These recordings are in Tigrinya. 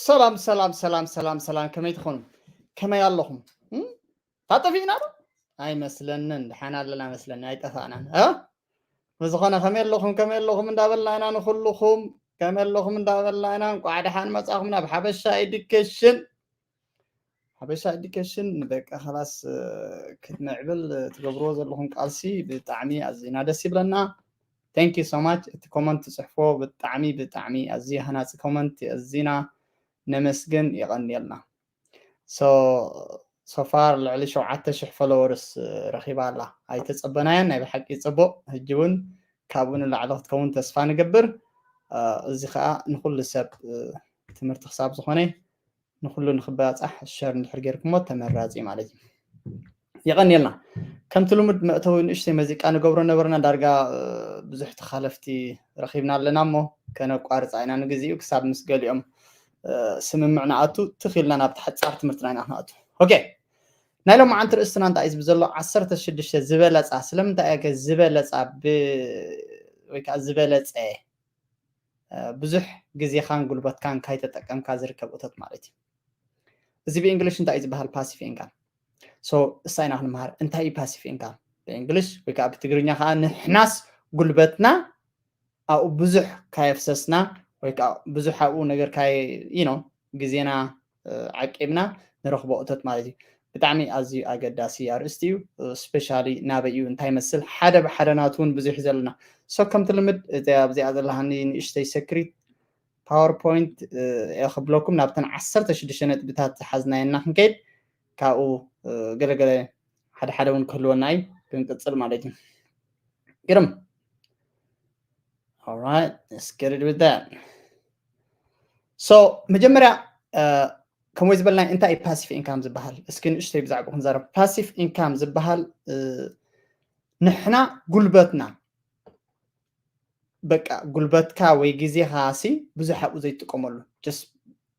ሰላም ሰላም ሰላም ሰላም ሰላም፣ ከመይ ትኾኑ? ከመይ ኣለኹም? እም? ታጠፊእና ዶ? ኣይመስለንን፣ ደሓን ኣለና መስለኒ፣ ኣይጠፋእናን። እ? ብዝኾነ ከመይ ኣለኹም? ከመይ ኣለኹም እንዳበልና ኢና ንኹልኹም። ከመይ ኣለኹም እንዳበልና ኢና። እንቋዕ ደሓን መጻኹም ናብ ሓበሻ ኤዱኬሽን። ሓበሻ ኤዱኬሽን በቃ ኸላስ፣ እ፣ ክትምዕብል ትገብርዎ ዘለኹም ቃልሲ ብጣዕሚ ኣዚና ደስ ይብለና። Thank you so much። እቲ ኮመንት ትጽሕፎ ብጣዕሚ ብጣዕሚ ኣዝዩ ሃናጺ ኮመንት፣ ኣዚና ነመስግን፣ የቐንየልና። So so far ልዕሊ ሸውዓተ ሽሕ ፎሎወርስ ረኺባ ኣላ። ኣይተጸበናያን፣ ናይ ብሓቂ ጽቡቕ። ሕጂ እውን ካብኡ ንላዕሊ ክትከውን ተስፋ ንገብር። እ፣ እዚ ኸኣ ንኹሉ ሰብ፣ እ፣ ትምህርቲ ክሳብ ዝኾነ ንኹሉ ንኽባጻሕ ሸር እንድሕር ጌርኩሞ ተመራጺ ማለት እዩ። የቐንየልና። ከምቲ ልሙድ መእተዊ ንእሽተይ መዚቃ ንገብሮ ነበርና። ዳርጋ፣ እ፣ ብዙሕ ተኻለፍቲ ረኺብና ኣለና እሞ ከነቋርጻ ኢና ንግዚኡ ክሳብ ምስ ገሊኦም፣ እ፣ ስምምዕ ንኣቱ ትኽ ኢልና ናብቲ ሓጻር ትምህርትና ኢና ክንኣቱ። ኦኬ። ናይ ሎማዓንቲ ርእስትና እንታይ እዩ ዝብል ዘሎ? ዓሰርተ ሽዱሽተ ዝበለጻ። ስለምንታይ እየ ዝበለጻ ብ-፣ ወይ ከዓ ዝበለጸ? እ፣ ብዙሕ ግዜኻን ጉልበትካን ካይተጠቀምካ ዝርከብ እቶት ማለት እዩ። እዚ ብእንግሊሽ እንታይ እዩ ዝበሃል? ፓሲቭ ኢንካም። So እሳ ኢና ክንመሃር። እንታይ እዩ ፓሲቭ ኢንካም ብእንግሊሽ? ወይ ከዓ ብትግርኛ ከዓ ንሕናስ ጉልበትና ኣብኡ ብዙሕ ካየፍሰስና ወይ ከዓ ብዙሕ ኣብኡ ነገር ካይ-፣ you know፣ ግዜና፣ እ፣ ዓቂብና ንረኽቦ እቶት ማለት እዩ። ብጣዕሚ ኣዝዩ ኣገዳሲ ኣርእስቲ እዩ። ስፔሻሊ ናበይ እዩ፣ እንታይ ይመስል፣ ሓደ ብሓደ ናቱ እውን ብዙሕ እዩ ዘለና። So ከምቲ ልምድ እዚኣ ኣብዚኣ ዘለሃኒ ንእሽተይ ሰክሪት ፓወርፖይንት፣ እ፣ እየ ክብለኩም። ናብተን ዓሰርተ ሽዱሽተ ነጥብታት ዝሓዝናየና ክንከይድ፣ ካብኡ፣ እ፣ ገለገለ ሓደ ሓደ እውን ክህልወና እዩ። ክንቅጽል ማለት እዩ። ግርም። All right, let's get it with that። So መጀመርያ፣ እ፣ ከምኡ ዝበልና እንታይ እዩ ፓሲቭ ኢንካም ዝበሃል? እስኪ ንእሽተይ ብዛዕባ ክንዛረብ። ፓሲቭ ኢንካም ዝበሃል፣ እ፣ ንሕና ጉልበትና፣ በቃ ጉልበትካ ወይ ግዜኻ ሲ ብዙሕ ኣብኡ ዘይትጥቀመሉ፣ just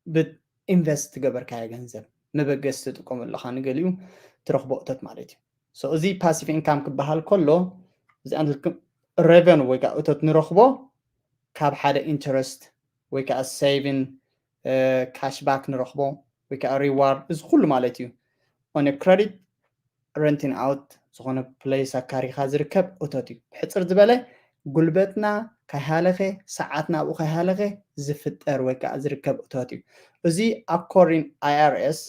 ብኢንቨስት ትገበርካዮ ገንዘብ መበገሲ ትጥቀመሉ ኣለኻ፣ ንገሊኡ ትረኽቦ እቶት ማለት እዩ። So እዚ ፓሲቭ ኢንካም ክበሃል ከሎ፣ እዚ ኣንልክም ሬቨኑ ወይ ከዓ እቶት ንረኽቦ ካብ ሓደ ኢንተረስት ወይ ከዓ ሴቪን፣ እ፣ ካሽባክ ንረኽቦ ወይ ከዓ ሪዋርድ፣ እዚ ኩሉ ማለት እዩ። ኦን ክረዲት፣ ረንቲን ኣውት፣ ዝኾነ ፕሌስ ኣካሪኻ ዝርከብ እቶት እዩ። ብሕፅር ዝበለ ጉልበትና ካይሃለኸ፣ ሰዓትና ኣብኡ ካይሃለኸ ዝፍጠር ወይ ከዓ ዝርከብ እቶት እዩ። እዚ ኣኮርዲንግ ኣይ ኣር ኤስ፣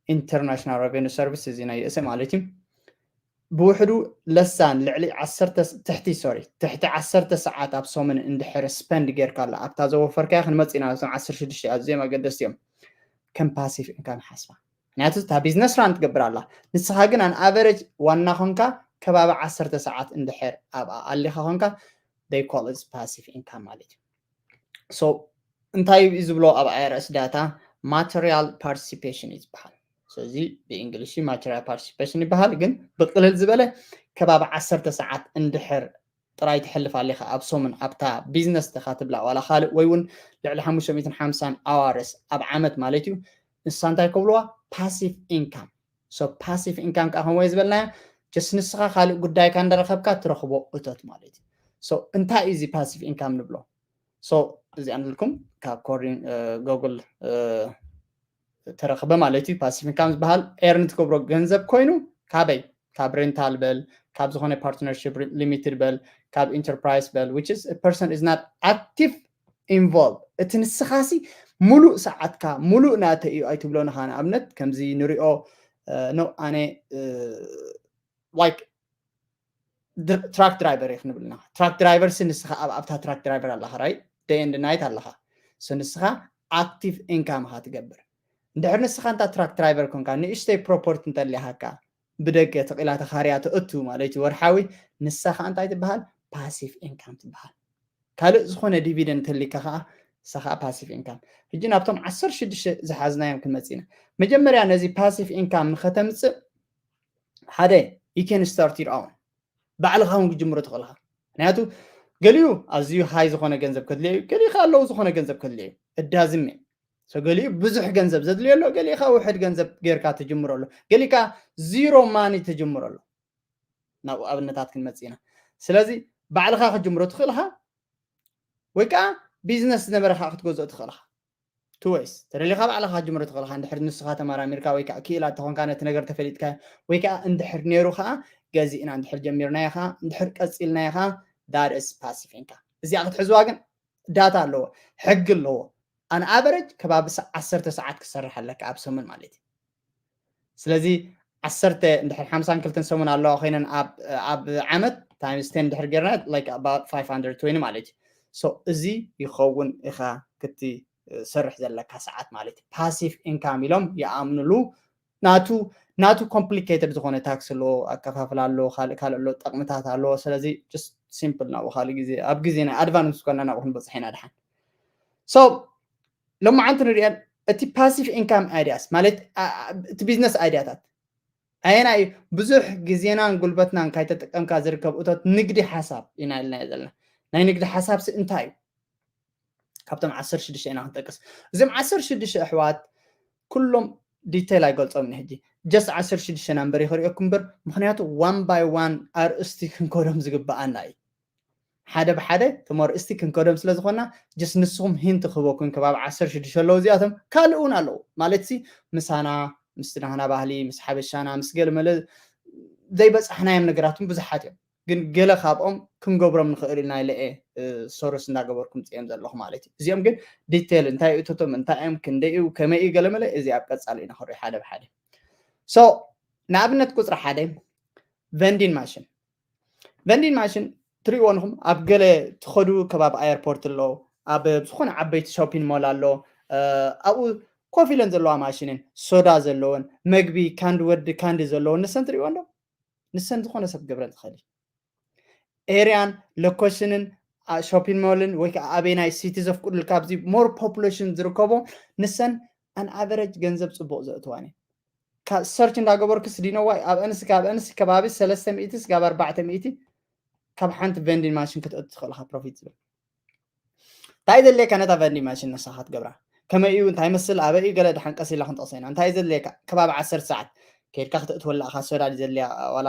ኢንተርናሽናል ሬቨኑ ሰርቪስ፣ እዚ ናይ ርእሲ ማለት እዩ። ብውሕዱ ለሳን ልዕሊ ዓሰርተ ስ-፣ ትሕቲ፣ ሶሪ፣ ትሕቲ ዓሰርተ ሰዓት ኣብ ሰሙን እንድሕር ስፐንድ ጌርካ ኣሎ፣ ኣብታ ዘወፈርካያ ክንመጽእ ኢና፣ እቶም ዓሰርተ ሽዱሽተ ኣዝዮም ኣገደስቲ እዮም። ከም ፓሲቭ ኢንካም ሓስባ። ምክንያቱ እታ ቢዝነስ ራን ትገብር ኣላ። ንስኻ ግን ኣን ኣቨሬጅ ዋና ኾንካ ከባቢ ዓሰርተ ሰዓት እንድሕር ኣብኣ ኣሊኻ ኾንካ፣ they call it passive income ማለት እዩ። So እንታይ እዩ ዝብሎ ኣብ ኣይ ኣር ኤስ ዳታ? ማተሪያል ፓርቲሲፔሽን እዩ ዝበሃል። ስለዚ ብእንግሊሽ ማተሪያል ፓርቲሲፔሽን ይበሃል፣ ግን ብቅልል ዝበለ ከባቢ ዓሰርተ ሰዓት እንድሕር ጥራይ ትሕልፍ ኣሊኻ ኣብ ሰሙን ኣብታ ቢዝነስ ተኻ ትብላ፣ ዋላ ካልእ ወይ እውን ልዕሊ ሓሙሽተ ሚእትን ሓምሳን ኣዋርስ ኣብ ዓመት ማለት እዩ። ንሳ እንታይ ከብልዋ? ፓሲቭ ኢንካም። So ፓሲቭ ኢንካም ከዓ ከምኡ ዝበልናዮ፣ ጀስት ንስኻ ካልእ ጉዳይካ እንዳረኸብካ ትረኽቦ እቶት ማለት እዩ። So እንታይ እዩ እዚ ፓሲቭ ኢንካም ንብሎ? So እዚኣ ንልኩም ካብ ኮርዲን፣ እ፣ ጎግል፣ እ፣ ተረኽበ ማለት እዩ። ፓሲቭ ኢንካም ዝበሃል ኤርን ትገብሮ ገንዘብ ኮይኑ፣ ካበይ? ካብ ሬንታል በል፣ ካብ ዝኾነ ፓርትነርሽፕ ሊሚትድ በል፣ ካብ ኢንተርፕራይዝ በል፣ which is a person is not active involved። እቲ ንስኻሲ ሙሉእ ሰዓትካ፣ ሙሉእ ናተይ እዩ ኣይትብሎን ኢኻ። ንኣብነት ከምዚ ንሪኦ፣ እ፣ ኖ፣ ኣነ፣ እ፣ ላይክ ድር-፣ ትራክ ድራይቨር እየ ክንብል ኢና። ትራክ ድራይቨር ሲ ንስኻ ኣብ፣ ኣብታ ትራክ ድራይቨር ኣለኻ፣ ራይት? ደይ ኤንድ ናይት ኣለኻ። ሶ ንስኻ ኣክቲቭ ኢንካም ኢኻ ትገብር። እንድሕር ንስኻ እንታ ትራክ ድራይቨር ኮንካ፣ ንእሽተይ ፕሮፖርቲ እንተሊሃካ፣ ብደገ ተቂላ ተኻርያ ተእቱ ማለት እዩ ወርሓዊ፣ ንሳ ኸዓ እንታይ ትበሃል? ፓሲቭ ኢንካም ትበሃል። ካልእ ዝኾነ ዲቪደንድ እንተሊካ ኸዓ፣ ንሳ ኸዓ ፓሲቭ ኢንካም። ሕጂ ናብቶም ዓሰርተ ሽዱሽተ ዝሓዝናዮም ክንመጽእ ኢና። መጀመርያ ነዚ ፓሲቭ ኢንካም ንኸተምጽእ፣ ሓደ፣ you can start your own። ባዕልኻ እውን ክጅምሮ ትኽእል ኢኻ። ምክንያቱ ገሊኡ ኣዝዩ ሃይ ዝኾነ ገንዘብ ከድልዮ እዩ፣ ገሊኡ ኸዓ ሎው ዝኾነ ገንዘብ ከድልዮ እዩ። እዳዝሜ። ሶ ገሊኡ ብዙሕ ገንዘብ ዘድልዮ ኣሎ፣ ገሊኡ ኸዓ ውሕድ ገንዘብ ጌርካ ትጅምሮ ኣሎ፣ ገሊኡ ኸዓ ዚሮ ማኒ ትጅምሮ ኣሎ። ናብኡ ኣብነታት ክንመጽእ ኢና። ስለዚ ባዕልኻ ክትጅምሮ ትኽእል ኢኻ፣ ወይ ከዓ ቢዝነስ ዝነበረኻ ክትገዝኦ ትኽእል ኢኻ። two ways። ተደሊኻ ባዕልኻ ክትጅምሮ ትኽእል ኢኻ፣ እንድሕር ንስኻ ተመራሚርካ ወይ ከዓ ክኢላ ተኾንካ ነቲ ነገር ተፈሊጥካ፣ ወይ ከዓ እንድሕር ነይሩ ከዓ ገዚእና እንድሕር ጀሚርናዮ ከዓ እንድሕር ቀፂልናዮ ከዓ that is passive income። እዚኣ ክትሕዝዋ ግን ዳታ ኣለዎ፣ ሕጊ ኣለዎ። ኣን ኣቨሬጅ ከባቢ ዓሰርተ ሰዓት ክሰርሕ ኣለካ ኣብ ሰሙን ማለት እዩ። ስለዚ ዓሰርተ እንድሕር ሓምሳን ክልተን ሰሙን ኣለዋ ኮይነን ኣብ ዓመት ታይምስ ቴን እንድሕር ጌርና like about five hundred twenty ማለት እዩ። So እዚ ይኸውን ኢኻ ክትሰርሕ ዘለካ ሰዓት ማለት እዩ። ፓሲቭ ኢንካም ኢሎም ይኣምንሉ። ናቱ ናቱ ኮምፕሊኬትድ ዝኾነ ታክስ ኣለዎ፣ ኣከፋፍላ ኣለዎ፣ ካልእ ካልእ ኣለዎ፣ ጠቕምታት ኣለዎ። ስለዚ just ሲምፕል ናብኡ ካልእ ግዜ ኣብ ግዜና ኣድቫንስ ኮና ናብኡ ክንበፅሕ ኢና ድሓን። So ሎማዓንቲ ንሪአን እቲ ፓሲቭ ኢንካም ኣይዲያስ ማለት እቲ ቢዝነስ ኣይዲያታት ኣየና እዩ ብዙሕ ግዜናን ጉልበትናን ካይተጠቀምካ ዝርከብ እቶት ንግዲ ሓሳብ ኢና ኢልና ዘለና። ናይ ንግዲ ሓሳብ ሲ እንታይ እዩ? ካብቶም ዓሰርተ ሽዱሽተ ኢና ክንጠቅስ። እዚም ዓሰርተ ሽዱሽተ ኣሕዋት ኩሎም ዲቴል ኣይገልጾም ሕጂ just ዓሰርተ ሽዱሽተ ናምበር ይኽርእየኩም እምበር፣ ምክንያቱ ዋን ባይ ዋን ኣርእስቲ ክንከዶም ዝግብኣና እዩ። ሓደ ብሓደ ተመርእስቲ ክንከዶም ስለ ዝኾና just ንስኹም ሂንት ክህበኩም ከባቢ ዓሰርተ ሽዱሽተ ኣለዉ። እዚኣቶም ካልእ እውን ኣለዉ ማለት ሲ ምሳና ምስ ናህና ባህሊ ምስ ሓበሻና ምስ ገለመለ ዘይበፃሕናዮም ነገራትን ብዙሓት እዮም። ግን ገለ ካብኦም ክንገብሮም ንኽእል ኢና ኢለ እየ ሶርስ እንዳገበርኩም ፅኦም ዘለኹ ማለት እዩ። እዚኦም ግን ዲቴል እንታይ እቶቶም እንታይ እዮም ክንደይ እዩ ከመይ እዩ ገለመለ እዚ ኣብ ቀፃሊ ኢና ክርኢ ሓደ ብሓደ። So ንኣብነት ቁፅሪ ሓደ ቨንዲን ማሽን ቨንዲን ማሽን ትሪእዎ ንኹም ኣብ ገለ ትኸዱ ከባቢ ኣየርፖርት ኣሎ ኣብ ዝኾነ ዓበይቲ ሾፒን ሞል ኣሎ ኣብኡ ኮፍ ኢለን ዘለዋ ማሽንን ሶዳ ዘለውን መግቢ ካንዲ ወዲ ካንዲ ዘለውን ንሰን ትሪእዎ እንዶ ንሰን ዝኾነ ሰብ ክገብረን ትኽእል ኤርያን ሎኬሽንን ሾፒን ሞልን ወይ ከዓ ኣበይ ናይ ሲቲ ዘፍቅዱልካ ኣብዚ ሞር ፖፑሌሽን ዝርከቦ ንሰን ኣን ኣቨረጅ ገንዘብ ፅቡቅ ዘእትዋን እዩ ሰርች እንዳገበርኩ ስዲኖዋይ ኣብ ኣንስ ካብ ኣንስ ከባቢ ሰለስተ ሚእቲ ስጋብ ኣርባዕተ ሚእቲ ካብ ሓንቲ ቨንዲን ማሽን ክትእቱ ትኽእልካ ፕሮፊት ዝብል እንታይ ዘድልየካ ነታ ቨንዲን ማሽን ንስኻ ክትገብራ ከመይ እዩ እንታይ መስል ኣበይ እዩ ገለ ድሓን ቀስ ኢላ ክንጠቕሶ ኢና እንታይ ዘድልየካ ከባቢ ዓሰርተ ሰዓት ከይድካ ክትእትወላ ኢኻ ሶዳ ዘድልያ ዋላ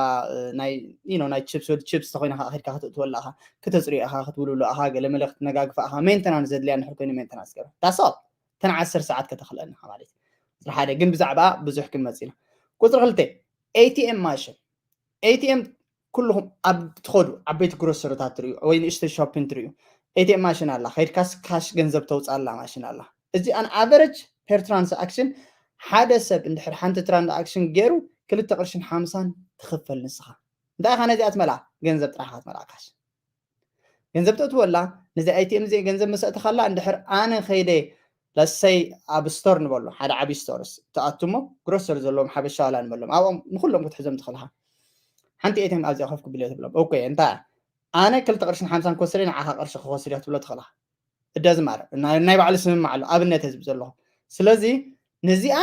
ናይ ዩ ናይ ቺፕስ ወዲ ቺፕስ ተኮይና ከዓ ከይድካ ክትእትወላ ኢኻ ክተፅርዮ ኢኻ ክትውልውሎ ኢኻ ገለ መለ ክትነጋግፋ ኢኻ ሜንተናንስ ዘድልያ እንድሕር ኮይኑ ሜንተናንስ ገብራ that's all እተን ዓሰርተ ሰዓት ከተኽልአና ማለት እዩ ሓደ ግን ብዛዕባ ብዙሕ ክንመፅ ኢና ቁፅሪ ክልተ ኤቲኤም ማሽን ኤቲኤም ኩልኹም ኣብ ትኸዱ ዓበይቲ ግሮሰሪታት ትሪኡ ወይ ንእሽተይ ሾፒን ትሪኡ ኤቲኤም ማሽን ኣላ ከይድካስ ካሽ ገንዘብ ተውፅኣላ ማሽን ኣላ እዚ ኣን ኣቨረጅ ፐር ትራንስኣክሽን ሓደ ሰብ እንድሕር ሓንቲ ትራንስኣክሽን ገይሩ ክልተ ቅርሽን ሓምሳን ትኽፈል ንስኻ እንታይ ኢኻ ነዚኣ ትመልኣ ገንዘብ ጥራሕኻ ትመልኣ ካሽ ገንዘብ ተእትወላ ነዚ ኣይቲኤም እዚ ገንዘብ መሰእትኻላ እንድሕር ኣነ ከይደ ለሰይ ኣብ ስቶር ንበሎ ሓደ ዓብዪ ስቶርስ ትኣቱ እሞ ግሮሰሪ ዘለዎም ሓበሻ ዋላ ንበሎም ኣብኦም ንኩሎም ክትሕዞም ትኽእልካ ሓንቲ ኤቲኤም ኣብዚኣ ኮፍ ክብል እየ ትብሎም ኦኮ እንታይ ኣነ ክልተ ቅርሽን ሓምሳን ክወስደ ንዓኻ ቅርሺ ክወስድ እያ ትብሎ ትኽእልካ እደዝማር ናይ ባዕሉ ስምምዕ ኣሎ ኣብነት ህዝቢ ዘለኹ ስለዚ ነዚኣ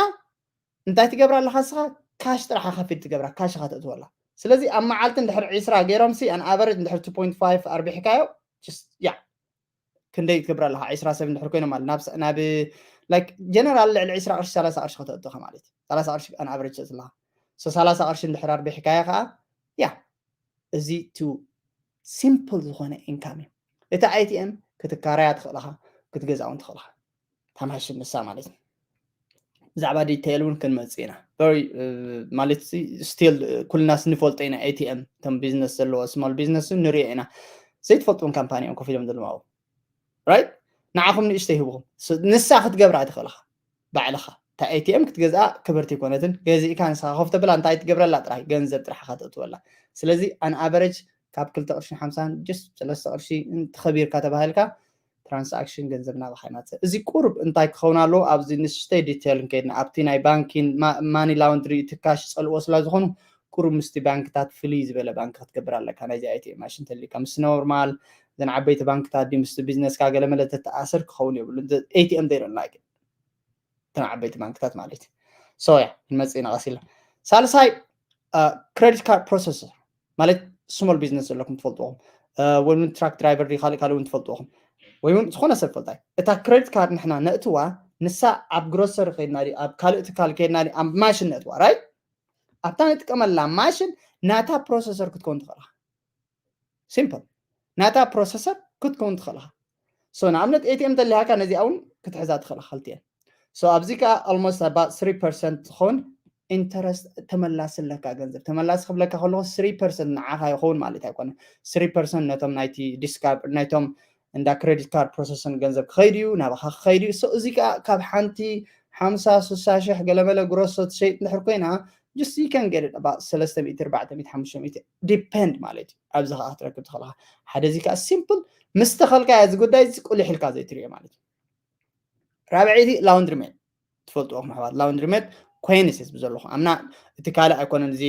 እንታይ ትገብራ ኣለኻ ንስኻ ካሽ ጥራሕ ከፊል ትገብራ ካሽ ኢኻ ተእትወላ ስለዚ ኣብ መዓልቲ እንድሕር ዒስራ ገይሮም ሲ ኣን ኣቨረጅ እንድሕር ቱ ፖይንት ፋይቭ ኣርቢሕካዮ ያ ክንደይ ትገብራ ኣለኻ ዒስራ ሰብ እንድሕር ኮይኖም ኣለ ናብ ናብ ላይክ ጀነራል ልዕሊ ዒስራ ቅርሺ ሰላሳ ቅርሺ ከተእትኻ ማለት እዩ ሰላሳ ቅርሺ ኣን ኣቨረጅ ተእትለኻ ሰላሳ ቅርሺ እንድሕር ኣርቢሕካዮ ከዓ ያ እዚ ቱ ሲምፕል ዝኾነ ኢንካም እዩ እቲ ኣይቲኤም ክትካረያ ትኽእልኻ ክትገዛውን ትኽእልኻ ተማሽን ንሳ ማለት እዩ ብዛዕባ ዲቴይል እውን ክንመፅእ ኢና ማለት ስቲል ኩልናስ ንፈልጦ ኢና ኤቲኤም ከም ቢዝነስ ዘለዎ ስማል ቢዝነስ ንሪኦ ኢና ዘይትፈልጥዎም ካምፓኒ እዮም ኮፍ ኢሎም ዘለዉ ኣብኡ ራይት ንዓኹም ንእሽተይ ሂብኹም ንሳ ክትገብራ ትኽእልኻ ባዕልኻ እታ ኤቲኤም ክትገዝኣ ክብርቲ ኣይኮነትን ገዚእካ ንስኻ ኮፍ ተብላ እንታይ ትገብረላ ጥራይ ገንዘብ ጥራሕ ኢኻ ተእትወላ ስለዚ ኣን ኣቨረጅ ካብ ክልተ ቅርሽን ሓምሳን ጀስት ሰለስተ ቅርሺ እንተኸቢርካ ተባሂልካ ትራንስኣክሽን ገንዘብ ናባኻ ይመፅእ እዚ ቁሩብ እንታይ ክኸውን ኣለዎ ኣብዚ ንእሽተይ ዲቴል እንከይድና ኣብቲ ናይ ባንኪን ማኒ ላውንድሪ እቲ ካሽ ፀልዎ ስለ ዝኾኑ ቁሩብ ምስቲ ባንክታት ፍልይ ዝበለ ባንክ ክትገብር ኣለካ ናይዚ ኣይቲኤም ማሽን ተሊካ ምስ ኖርማል እዘን ዓበይቲ ባንክታት ድዩ ምስቲ ቢዝነስካ ገለ መለ ተተኣሰር ክኸውን የብሉ ኤቲኤም they don't like it እተን ዓበይቲ ባንክታት ማለት እዩ so ያ ክንመፅእ ኢና ቀስ ኢልና ሳልሳይ ክሬዲት ካርድ ፕሮሰሰር ማለት ስሞል ቢዝነስ ዘለኩም ትፈልጥዎም ወይ እውን ትራክ ድራይቨር ካልእ ካልእ እውን ትፈልጥዎም ወይ እውን ዝኾነ ሰብ ፈልጣይ እታ ክሬዲት ካርድ ንሕና ነእትዋ ንሳ ኣብ ግሮሰሪ ከድና ኣብ ካልእ ትካል ከድና ኣብ ማሽን ነእትዋ ራይት ኣብታ ንጥቀመላ ማሽን ናታ ፕሮሰሰር ክትከውን ትኽእልካ ሲምፕል ናታ ፕሮሰሰር ክትከውን ትኽእልካ so ንኣብነት ኤቲኤም ተሊሃካ ነዚኣ እውን ክትሕዛ ትኽእልካ ክልቲኤን So ኣብዚ ከዓ almost about three percent ዝኸውን interest ተመላሲ ኣለካ። ገንዘብ ተመላሲ ክብለካ ከለኹ three percent ንዓኻ ይኸውን ማለት ኣይኮነ። Three percent ነቶም ናይቲ discover ናይቶም እንዳ credit card processing ገንዘብ ክኸይድ እዩ፣ ናባኻ ክኸይድ እዩ። So እዚ ከዓ ካብ ሓንቲ ሓምሳ ስሳ ሽሕ ገለመለ gross ትሸይጥ እንድሕር ኮይና just you can get it about ሰለስተ ሚእቲ፣ ኣርባዕተ ሚእቲ፣ ሓሙሽተ ሚእቲ depend ማለት እዩ። ኣብዚ ከዓ ክትረክብ ትኽእልኻ። ሓደ እዚ ከዓ simple ምስ ተኸልካ እዚ ጉዳይ እዚ ቁልሕ ኢልካ ዘይትሪኦ ማለት እዩ። ራብዐይቲ ላውንድሪ ሜት ትፈልጥዎ ኣሕዋት፣ ላውንድሪ ሜት ኮይንስ ብዘለኹ ኣምና እቲ ካልእ ኣይኮነን። እዚ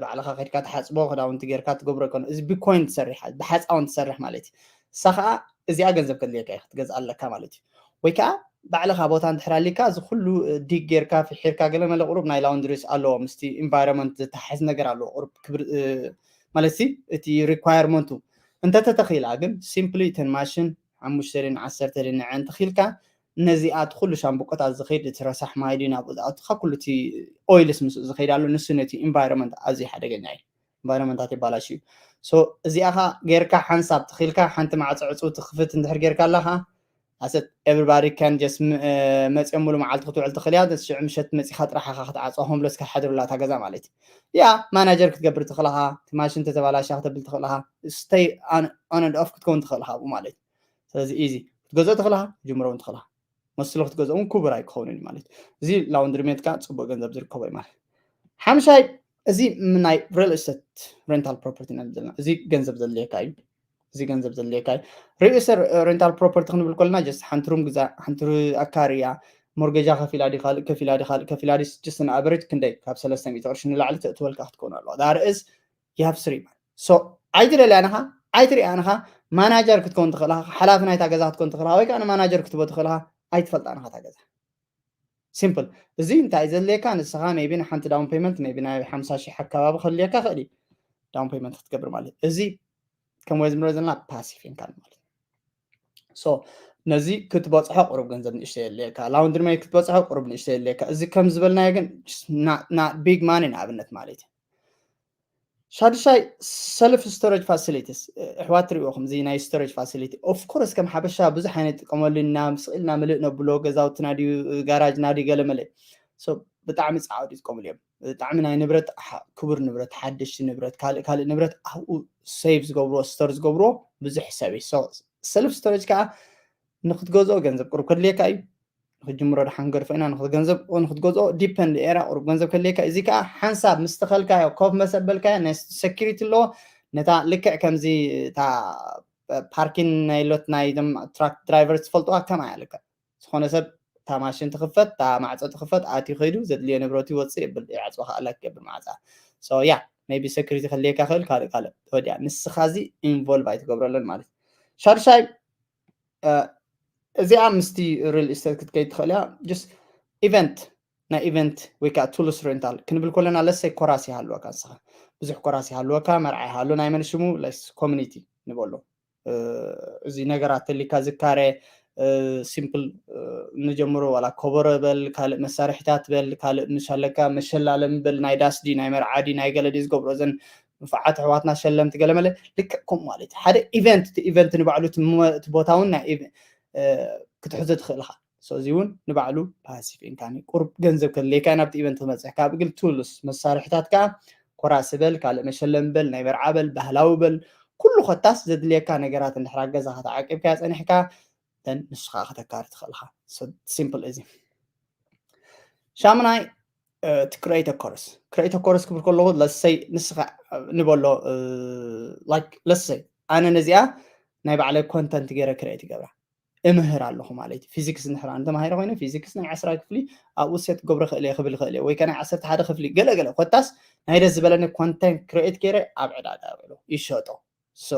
ባዕልኻ ከድካ ትሓፅቦ ክዳውንቲ ጌርካ ትገብሮ ኣይኮነ። እዚ ብኮይን ትሰርሕ፣ ብሓፃውን ትሰርሕ ማለት እዩ። እሳ ከዓ እዚኣ ገንዘብ ከድልየካ እዩ ክትገዝኣ ኣለካ ማለት እዩ። ወይ ከዓ ባዕልኻ ቦታ እንድሕር ኣሊካ እዚ ኩሉ ዲግ ጌርካ ፍሒርካ ገለ መለ ቁሩብ ናይ ላውንድሪስ ኣለዎ ምስቲ ኢንቫይሮንመንት ዝተሓዝ ነገር ኣለዎ ቁሩብ ክብር ማለት እቲ ሪኳየርመንቱ እንተተተኺላ ግን ሲምፕሊ እተን ማሽን ሓሙሽተ ድን ዓሰርተ ድን ንዐን ተኺልካ ነዚኣት ኩሉ ሻምብቆታት ዝኸይድ እቲ ረሳሕ ማይ ድዩ ናብኡ ዝኣቱ ካብ ኩሉ እቲ ኦይልስ ምስኡ ዝኸይድ ኣሎ። ንሱ ነቲ ኢንቫይሮንመንት ኣዝዩ ሓደገኛ እዩ። ኢንቫይሮንመንታት ይባላሽ እዩ። So እዚኣኻ ጌርካ ሓንሳብ ተኺልካ ሓንቲ ማዕፆ ዕፅው ትኽፍት እንድሕር ጌርካ ኣለኻ ኣሰት everybody can just መፅኦም ሙሉ መዓልቲ ክትውዕል ትኽእል እያ። ሽዑ ምሸት መፂኻ ጥራሕ ኢኻ ክትዓፅዋ ሆምለስ ክሓድሩላ እታ ገዛ ማለት እዩ። ያ ማናጀር ክትገብር ትኽእል ኢኻ። እቲ ማሽን ተተባላሻ ክተብል ትኽእል ኢኻ። Stay on and off ክትከውን ትኽእል ኢኻ ኣብኡ ማለት እዩ። ስለዚ ኢዚ ክትገዝኦ ትኽእል ኢኻ፣ ክትጅምሮ እውን ትኽእል ኢኻ። መስሎ ክትገዝኦ እውን ክቡር ኣይክኸውን እዩ ማለት እዩ። እዚ ላውንድሪ ሜት ከዓ ፅቡቅ ገንዘብ ዝርከቦ እዩ ማለት እዩ። ሓምሻይ እዚ ናይ ሪል ስቴት ሬንታል ፕሮፐርቲ ኢና ዘለና። እዚ ገንዘብ ዘድልየካ እዩ። እዚ ገንዘብ ዘድልየካ እዩ። ሪል ስቴት ሬንታል ፕሮፐርቲ ክንብል ከለና ጀስት ሓንቲ ሩም ግዛ ሓንቲ ኣካርያ ሞርጌጃ ከፊላ ዲ ካልእ ከፊላ ዲ ካልእ ከፊላ ዲ ጀስት ን ኣቨሬጅ ክንደይ ካብ ሰለስተ ሚእቲ ቅርሺ ንላዕሊ ተእትወልካ ክትከውን ኣለዋ። ዳርእስ you have three months። So ኣይትደልያን ኢኻ፣ ኣይትሪኣን ኢኻ፣ ማናጀር ክትከውን ትኽእል ኢኻ፣ ሓላፊ ናይታ ገዛ ክትከውን ትኽእል ኢኻ፣ ወይ ከዓ ንማናጀር ክትቦ ትኽእል ኢኻ። ኣይትፈልጣን ኢኻ እታ ገዛ። ሲምፕል። እዚ እንታይ ዘድልየካ ንስኻ ሜቢ ንሓንቲ ዳውን ፔመንት ሜቢ ናይ ሓምሳ ሺሕ ኣካባቢ ከድልየካ ክእል እዩ ዳውን ፔመንት ክትገብር ማለት እዩ። እዚ ከም ወይ ዝምሮ ዘለና ፓሲቭ ኢንካም ማለት እዩ። So ነዚ ክትበፅሖ ቁሩብ ገንዘብ ንእሽተይ የድልየካ። ላውንድሪ ሜት ክትበፅሖ ቁሩብ ንእሽተይ የድልየካ። እዚ ከም ዝበልናዮ ግን ና ቢግ ማኒ ንኣብነት ማለት እዩ። ሻድሻይ ሰልፍ ስቶሬጅ ፋሲሊቲስ ኣሕዋት ትሪእዎ ከምዚ ናይ ስቶሬጅ ፋሲሊቲ ኦፍኮርስ ከም ሓበሻ ብዙሕ ኣይንጥቀመሉ ኢና። ምስ ኢልና ምልእ ነብሎ ገዛውትና ድዩ ጋራጅና ድዩ ገለ መለ ብጣዕሚ ፃዕዱ ይጥቀምሉ እዮም። ብጣዕሚ ናይ ንብረት ክቡር ንብረት ሓደሽቲ ንብረት ካልእ ካልእ ንብረት ኣብኡ ሴቭ ዝገብርዎ ስቶር ዝገብርዎ ብዙሕ ሰብ እዩ። ሰልፍ ስቶሬጅ ከዓ ንክትገዝኦ ገንዘብ ቅሩብ ከድልየካ እዩ። ንክጅምሮ ድሓን ገድፎ ኢና ንክትገንዘብ ንክትገዝኦ ዲፐንድ ኤራ ቅሩብ ገንዘብ ከድልየካ። እዚ ከዓ ሓንሳብ ምስ ተኸልካዮ ኮፍ መሰበልካዮ ናይ ሰኪሪቲ ኣለዎ። ነታ ልክዕ ከምዚ እታ ፓርኪን ናይ ሎት ናይ ዞም ትራክ ድራይቨር ዝፈልጥዋ ከምኣ እያ ልክዕ ዝኾነ ሰብ እታ ማሽን ትኽፈት እታ ማዕፆ ትኽፈት ኣትዩ ከይዱ ዘድልዮ ንብረት ይወፅእ ይብል ይዓፅዋ ከዓ ላክ ይገብር ማዕፃ። So ያ ሜቢ ሰኪሪቲ ከድልየካ ክእል ካልእ ካልእ ተወዲኣ ንስኻ እዚ ኢንቮልቭ ኣይትገብረለን ማለት እዩ። ሻድሻይ እዚኣ ምስቲ ሪል ስቴት ክትከይድ ትኽእል እያ። ጀስት ኢቨንት ናይ ኢቨንት ወይ ከዓ ቱልስ ሬንታል ክንብል ከለና ለሰይ ኮራስ ይሃልወካ ንስኻ ብዙሕ ኮራስ ይሃልወካ መርዓ ይሃሉ ናይ መን ሽሙ ለስ ኮሚኒቲ ንበሎ እዚ ነገራት ተሊካ ዝካረ ሲምፕል ንጀምሮ ዋላ ኮበሮ በል ካልእ መሳርሕታት በል ካልእ ምሽ ኣለካ መሸላለም በል ናይ ዳስ ዲ ናይ መርዓ ዲ ናይ ገለ ዲ ዝገብሮ ዘን ንፉዓት ኣሕዋትና ሸለምቲ ገለ መለ ልክዕ ከምኡ ማለት እዩ ሓደ ኢቨንት እቲ ኢቨንት ንባዕሉ እቲ ቦታ እውን ናይ ክትሕዞ ትኽእል ኢኻ። እዚ እውን ንባዕሉ ፓሲቭ ኢንካም እዩ። ቁሩብ ገንዘብ ከድልየካ ናብቲ ኢቨንት ክመፅሕ ካብ ግን ቱልስ መሳርሕታት ከዓ ኮራስ በል ካልእ መሸለም በል ናይ መርዓ በል ባህላዊ በል ኩሉ ኮታስ ዘድልየካ ነገራት እንድሕር ኣብ ገዛኻ ተዓቂብካ ፀኒሕካ ንስኻ ከተካሪ ትኽእል ኢኻ። ሲምፕል እዚ። ሻምናይ to create a course create a course ክብል ከለኹ ለሰይ ንስኻ ንበሎ like ለሰይ ኣነ ነዚኣ ናይ ባዕለይ ኮንተንት ገይረ ክሬት ይገብራ እምህር ኣለኹ ማለት እዩ። ፊዚክስ እንድሕር ኣነ ተማሂረ ኮይነ ፊዚክስ ናይ ዓስራ ክፍሊ ኣብኡ ሴት ክገብሮ ክእል እየ ክብል ክእል እየ ወይ ከ ናይ ዓሰርተ ሓደ ክፍሊ ገለ ገለ ኮታስ ናይ ደስ ዝበለኒ ኮንተንት ክሬት ገይረ ኣብ ዕዳጋ ውዕሎ ይሸጦ። So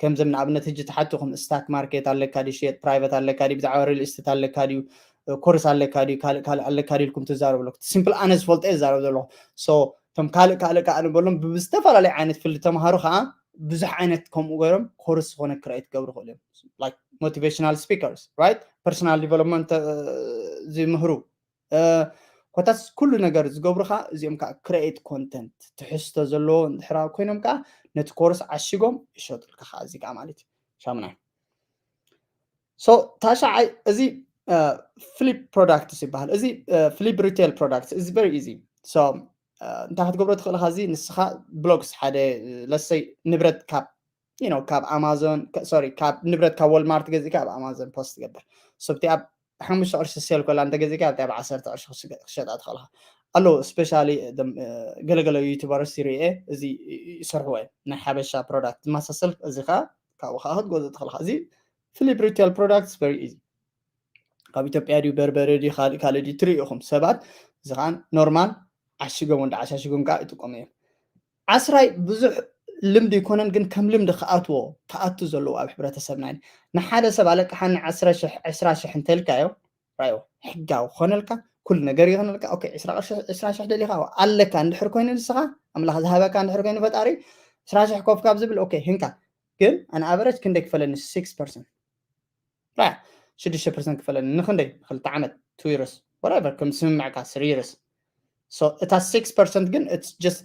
ከምዞም ንኣብነት ሕጂ ትሓትኹም ስታክ ማርኬት ኣለካ ድዩ ሽየጥ ፕራይቨት ኣለካ ድዩ ብዛዕባ ሪል ስቴት ኣለካ ድዩ ኮርስ ኣለካ ድዩ ካልእ ካልእ ኣለካ ድዩ ኢልኩም ትዛረቡ ኣለኩ። ሲምፕል ኣነ ዝፈልጦ እየ ዝዛረብ ዘለኹ። So እቶም ካልእ ካልእ ከዓ ንበሎም ብዝተፈላለዩ ዓይነት ፍልድ ተምሃሩ ከዓ ብዙሕ ዓይነት ከምኡ ገይሮም ኮርስ ዝኾነ ክሬት ክገብሩ ይኽእሉ እዮም። ሞቲቬሽናል ስፒከርስ ራይት ፐርሶናል ዲቨሎፕመንት ዝምህሩ ኮታስ ኩሉ ነገር ዝገብሩ ከዓ እዚኦም ከዓ ክሬት ኮንተንት ትሕዝቶ ዘለዎ እንድሕራ ኮይኖም ከዓ ነቲ ኮርስ ዓሽጎም ይሸጡልካ ከዓ እዚ ከዓ ማለት እዩ። ሻምናይ so ታሽዓይ እዚ flip products ይበሃል። እዚ flip retail products is very easy። So እንታይ ክትገብሮ ትኽእል ኢኻ? እዚ ንስኻ ብሎግስ ሓደ ለሰይ ንብረት ካብ you know ካብ ኣማዞን ሶሪ ካብ ንብረት ካብ ወልማርት ገዚእካ ኣብ ኣማዞን ፖስት ትገብር። So ኣብቲ ኣብ ሓሙሽተ ቅርሺ ሴል ኮላ እንተገዚእካ ኣብቲ ኣብ ዓሰርተ ቅርሺ ክሸጣ ትኽእል ኢኻ። ኣለዉ ስፔሻሊ ገለገለ ዩቱበርስ ይርኤ እዚ ይሰርሕዎ እዮም ናይ ሓበሻ ፕሮዳክት ዝመሳሰል እዚ ከዓ ካብኡ ከዓ ክትገዝእ ትኽእል ኢኻ። እዚ flip retail products very easy። ካብ ኢትዮጵያ ድዩ በርበረ ድዩ ካልእ ካልእ ድዩ ትርኢ ኢኹም ሰባት እዚ ከዓ ኖርማል ዓሽጎም ወንዳ ዓሻሽጎም ከዓ ይጥቀሙ እዮም። ዓስራይ ብዙሕ ልምዲ ይኮነን ግን ከም ልምዲ ክኣትዎ ክኣቱ ዘለዎ ኣብ ሕብረተሰብና እዩ። ንሓደ ሰብ ኣለቅሓኒ ዓስራ ሽሕ ዕስራ ሽሕ እንተልካዮ ራዮ ሕጋዊ ክኾነልካ ኩሉ ነገር ይኾነልካ። ኦኬ ዕስራ ቅርሺ ዕስራ ሽሕ ደሊኻ ኣለካ እንድሕር ኮይኑ ንስኻ ኣምላኽ ዝሃበካ እንድሕር ኮይኑ ፈጣሪ ዕስራ ሽሕ ኮፍ ካብ ዝብል ኦኬ ህንካ ግን ኣን ኣቨረጅ ክንደይ ክፈለኒ ስክስ ፐርሰንት ራያ ሽዱሽተ ፐርሰንት ክፈለኒ ንክንደይ ንክልተ ዓመት ቱ ይርስ ወረቨር ከም ስምምዕካ ስሪ ይርስ እታ ስክስ ፐርሰንት ግን it's just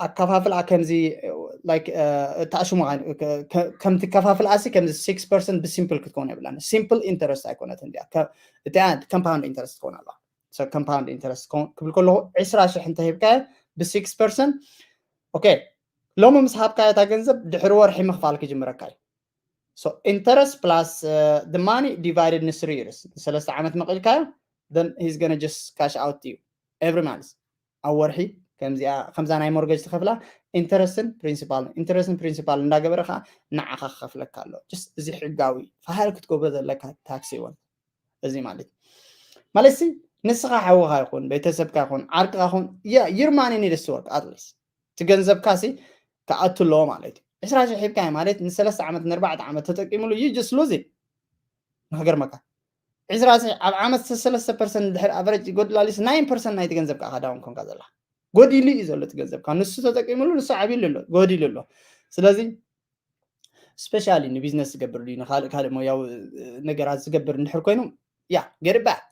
ኣከፋፍላ ከምዚ like እታ ሽሙ ከምቲ ከፋፍል ኣሲ ከምዚ ስክስ ፐርሰንት ብሲምፕል ክትከውን የብላን። ሲምፕል ኢንተረስት ኣይኮነትን እያ እቲያ ኮምፓውንድ ኢንተረስት ትኸውን ኣለዋ። ኮምፓውንድ ኢንተረስት ክብል ከለኹ ዕስራ ሽሕ እንተሂብካዮ ብስክስ ፐርሰንት ኦኬ ሎሚ ምስ ሃብካዮ እታ ገንዘብ ድሕሪ ወርሒ ምኽፋል ክጅምረካ እዩ። So interest plus the money divided ንስሪ ይርስ ንሰለስተ ዓመት መቒልካዮ then he's gonna just cash out you every month ኣብ ወርሒ ከምዚኣ ከምዛ ናይ ሞርገጅ ትኸፍላ ኢንተረስትን ፕሪንሲፓል ኢንተረስትን ፕሪንሲፓል እንዳገበረ ከዓ ንዓኻ ክኸፍለካ ኣሎ። ስ እዚ ሕጋዊ ፋይል ክትገብሮ ዘለካ ታክሲ ይኮን እዚ ማለት ማለት ሲ ንስኻ ሓውኻ ይኹን ቤተሰብካ ይኹን ዓርቅኻ ይኹን ይርማኒ ኒድስ ወርክ ኣትሊስት እቲ ገንዘብካ ሲ ክኣቱ ኣለዎ ማለት እዩ። ዕስራ ሽሕ ሂብካዮ ማለት ንሰለስተ ዓመት ንኣርባዕተ ዓመት ተጠቂሙሉ you just lose it። ንክገርመካ ዕስራ ሽሕ ኣብ ዓመት ሰለስተ ፐርሰንት ድሕር ኣቨረጅ ይጎድላልስ ናይን ፐርሰንት ናይቲ ገንዘብ ከዓ ዳውን ኮንካ ዘላ ጎዲሉ እዩ ዘሎ እቲ ገንዘብካ ንሱ ተጠቂሙሉ ንሱ ዓብይሉ ኣሎ ጎዲሉ ኣሎ። ስለዚ ስፔሻሊ ንቢዝነስ ዝገብር ድዩ ንካልእ ካልእ ሞያዊ ነገራት ዝገብር እንድሕር ኮይኑ ያ ገድባክ